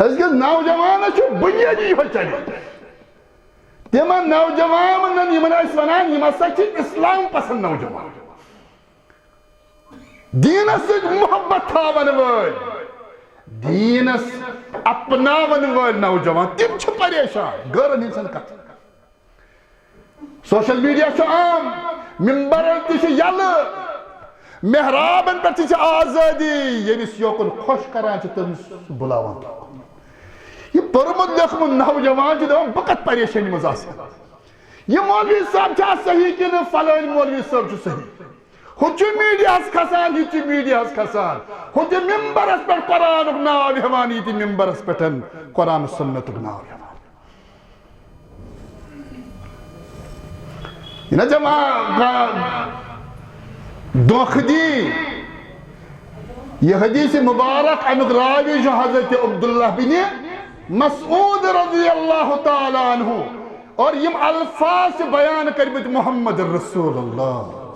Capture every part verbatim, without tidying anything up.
أزکِس نوجوانس چھُ بُنیٲدی یِہوٚے چیلنج۔ تِمن نوجوانن، یِمن ٲسۍ ونان، یِم ہسا چھِ اسلام پسند نوجوان، دیٖنس سۭتۍ محبت تھاون وٲلۍ، دیٖنس اپناون وٲلۍ نوجوان، تِم چھِ پریشان۔ غٲرن ہٕنٛز چھنہٕ کتھ۔ سوشل میڈیا چھُ عام، ممبرن تہِ چھِ یلہٕ، محرابن پٮ۪ٹھ تہِ چھِ آزٲدی، ییٚمِس یوکُن خۄش کران چھِ، تٔمِس چھُ بُلاوان توکُن۔ یہِ پوٚرمُت لیوٚکھمُت نوجوان چھُ دپان، بہٕ کتھ پریشٲنی منٛز آسہٕ ہا؟ یہِ مولوی صٲب چھا صحیح کِنہٕ فلٲنۍ مولوی صٲب چھُ صحیح؟ ہُہ چھُ میڈیاہس کھسان، یہِ تہِ چھُ میڈیاہس کھسان، ہُہ چھُ ممبرس پٮ۪ٹھ قرآنُک ناو ہٮ۪وان، یہِ تہِ ممبرس پٮ۪ٹھ قرآن و سنتُک ناو ہٮ۪وان۔ یہِ نہ جمع دھوکہ دی۔ یہِ حدیث مبارک، امیُک راوی چھُ حضرت عبداللہ بن مسعود رضی اللہ تعالیٰ عنہ، اور یِم الفاظ چھِ بیان کٔرمٕتۍ محمد رسول اللہ۔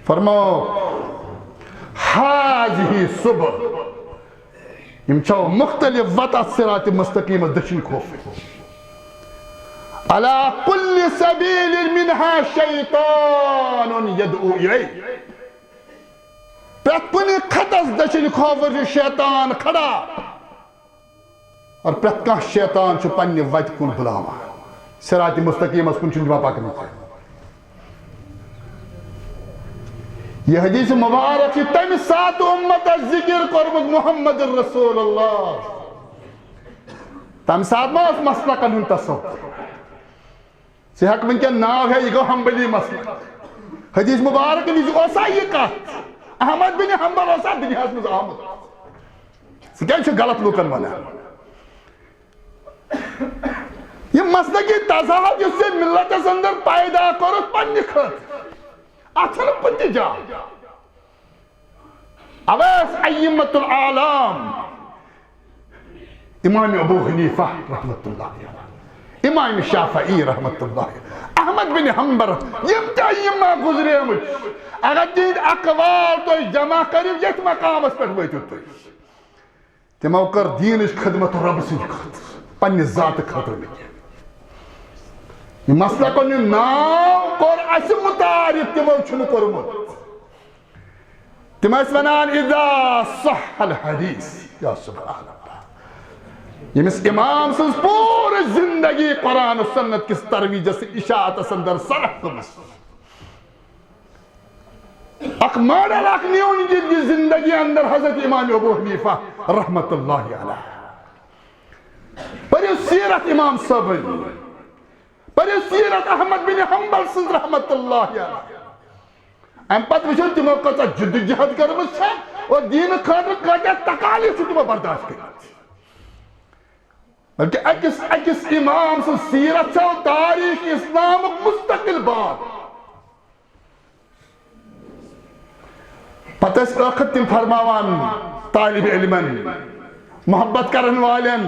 فرماو، هذه سبل، یِم چھو مختلف وتہٕ اتھ صراط مستقیمس دٔچھِنۍ کھوفٕرۍ۔ على كل سبيل منها شيطان يدعو إليه۔ پرٛٮ۪تھ کُنہِ خطس دٔچھِنۍ کھوفٕرۍ چھُ شیطان کھڑا۔ اور پرٛٮ۪تھ کانٛہہ شیطان چھُ پننہِ وتہِ کُن بُلاوان، صراط مستقیمس کُن چھُنہٕ دِوان پکنہٕ کینٛہہ۔ یہِ حدیث مبارک چھِ تمہِ ساتہٕ اُمتس ذکر کوٚرمُت محمد رسول اللہ۔ تمہِ ساتہٕ ما اوس مسلکن ہُنٛد تصور؟ ژٕ ہیٚکھ وُنکیٚن ناو ہیٚتھ، یہِ گوٚو حنبلی مسلک۔ حدیث مبارک نِش اوسا یہِ کتھ؟ احمد بن حنبل اوسا دُنیاہس منٛز آمُت؟ ژٕ کیازِ چھُکھ غلط لوٗکن ونان؟ یہِ مسلکی تضاد یُس ژےٚ ملتس اندر پیدا کوٚرُتھ پننہِ خٲطرٕ، اتھ چھنہٕ کُنہِ تہِ جاے۔ اویس ائمۃ العالم، امام ابو حنیفہ رحمۃ اللہ علیہ، امام شافعی رحمۃ اللہ علیہ، احمد بن حنبل، یِم تہِ ائمہ گزریمٕتۍ، اگر تِہنٛدۍ اقوال تُہۍ جمع کٔرِو، یتھ مقامس پٮ۪ٹھ وٲتِو تُہۍ۔ تِمو کٔر دیٖنٕچ خدمت رۄبہٕ سٕنٛدِ خٲطرٕ، پننہِ ذاتہٕ خٲطرٕ نہٕ کینٛہہ۔ یہِ مسلکن ہُنٛد ناو کوٚر اسہِ متعارف، تِمو چھُنہٕ کوٚرمُت۔ تِم ٲسۍ ونان، "اذا صح الحدیث"، یا سبحان اللہ۔ ییٚمِس امام سٕنٛز پوٗرٕ زندگی قرآن و سنت کِس ترویجس تہٕ اشاعتس اندر صرف گٔمٕژ۔ اکھ ماڈل اکھ نیون یہِ زندگی اندر حضرت امام ابو حنیفہ رحمت اللہ علیہ۔ پٔرِو سیرت امام صٲبٕنۍ، پٔرِو سیرت احمد بن حنبل سٕنٛز رحمت اللہ علیہ۔ امہِ پتہٕ وٕچھو تِمو کۭژاہ جدوجہد کٔرمٕژ چھےٚ اور دیٖنہٕ خٲطرٕ کۭتیاہ تکالیف چھِ تِمو برداشت کٔرمٕتۍ۔ بلکہ أکِس أکِس امام سٕنٛز سیرت چھو تاریخ اسلامُک مستقل باب۔ پتہٕ ٲسۍ ٲخر تِم فرماوان طالب علمن، محبت کرن والٮ۪ن،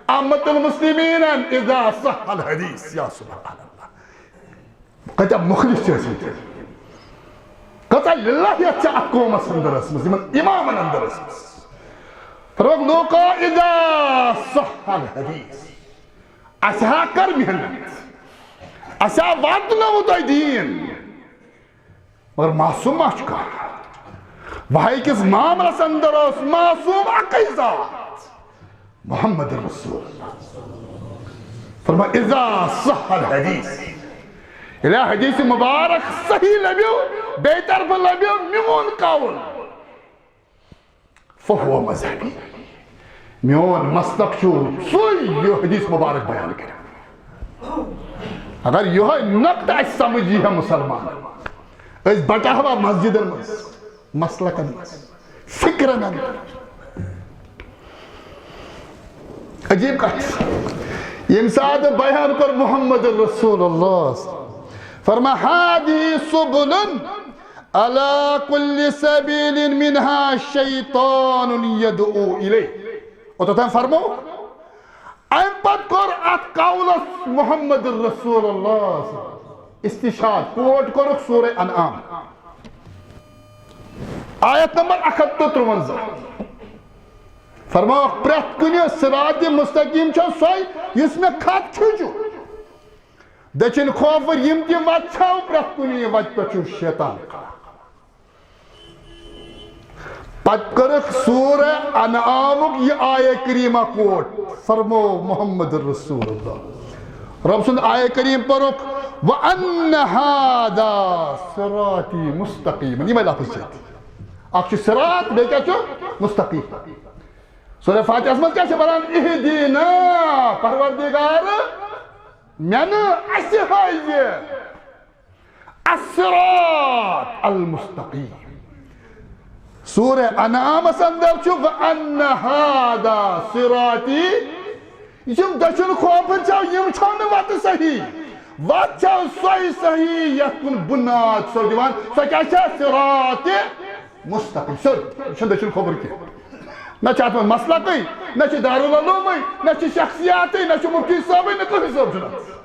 عامت المسلمینن، اذا صح الحدیث، یا سبحان اللہ۔ کۭتیاہ مخلص چھِ ٲسمٕتۍ، کۭژاہ للہیت چھِ اتھ قومس اندر ٲسمٕژ، یِمن امامن اندر ٲسمٕژ۔ فرمووُکھ، لوکو، اذا صح الحدیث، اسہِ ہا کٔر محنت، اسہِ ہا واتنٲوٕ تۄہہِ دیٖن، مگر معصوم ما چھُ کانٛہہ؟ وحی کِس معاملس اندر اوس معصوم اکٕے ذات، محمد رسول اللہ۔ فرموو، اذا صح الحدیث، ییٚلہِ حدیث مبارک صحیح لبیو، بیٚیہِ طرفہٕ لبیو میون قول، فہو مذہبی، میون مسلک چھُ سُے یہِ حدیث مبارک بیان کرِ۔ اگر یِہوٚے نۄقطہٕ اَسہِ سمجھ یی ہا مسلمان، أسۍ بٹاوہا مسجدن منٛز، مسلکن منٛز، فکرن اندر۔ عجیب کتھ، ییٚمہِ ساتہٕ بیان کوٚر محمد رسول اللہ، فرما، هذه سبل على كل سبيل منها شيطان يدعو إليه۔ اوٚتتھ تام فرمو۔ امہِ پتہٕ کوٚر اتھ قولس محمد رسول اللہ استشہاد، کوٹ کوٚرُکھ سورہ انعام، آیت نمبر اکھ ہتھ تہٕ ترُونزہ۔ فرماوکھ، پرٛٮ۪تھ کُنہِ صراط مستقیم چھو سۄے یُس مےٚ خط کھیٖچو۔ دٔچھِنۍ کھوفر یِم تہِ وتہٕ چھو، پرٛٮ۪تھ کُنہِ وتہِ پٮ۪ٹھ چھُ شیطان۔ پتہٕ کٔرٕکھ سورہ انعامُک یہِ آیہ کریمہ quote، فرمو محمد رسول اللہ۔ رب سُنٛد آیہ کریم پوٚرُکھ، وَأَنَّ هَذَا صِرَاطِي مُسْتَقِيمًا۔ یِمے لفظ چھِ۔ اکھ چھُ صراط، بیٚیہِ کیٛاہ چھُ؟ مستقیم۔ سورہ فاتحس منٛز کیٛاہ چھِ پران؟ اہدنا، پروردگار، مےٚ نہٕ، اَسہِ ہٲیزِ۔ الصراط المستقیم۔ سورہ انعامس اندر چھُ، وَأَنَّ هَذَا صِرَاطِي۔ یِم دٔچھُن کھوفر چھَو، یِم چھَو نہٕ وتہٕ صحیح۔ وتھ چھَو سۄے صحیح، یَتھ کُن بُنیاد چھَو دِوان۔ سۄ کیٛاہ چھےٚ؟ صراط مستقیم۔ سیوٚد۔ یہِ چھُنہٕ دٔچھُن کھوفر کینٛہہ۔ نہ چھِ اَتھ منٛز مسلکٕے، نہ چھِ دارالعلومٕے، نہ چھِ شخصیاتٕے، نہ چھِ مفتی صٲبٕے، نہ کٕہٕنۍ صٲب چھُنہٕ اَتھ۔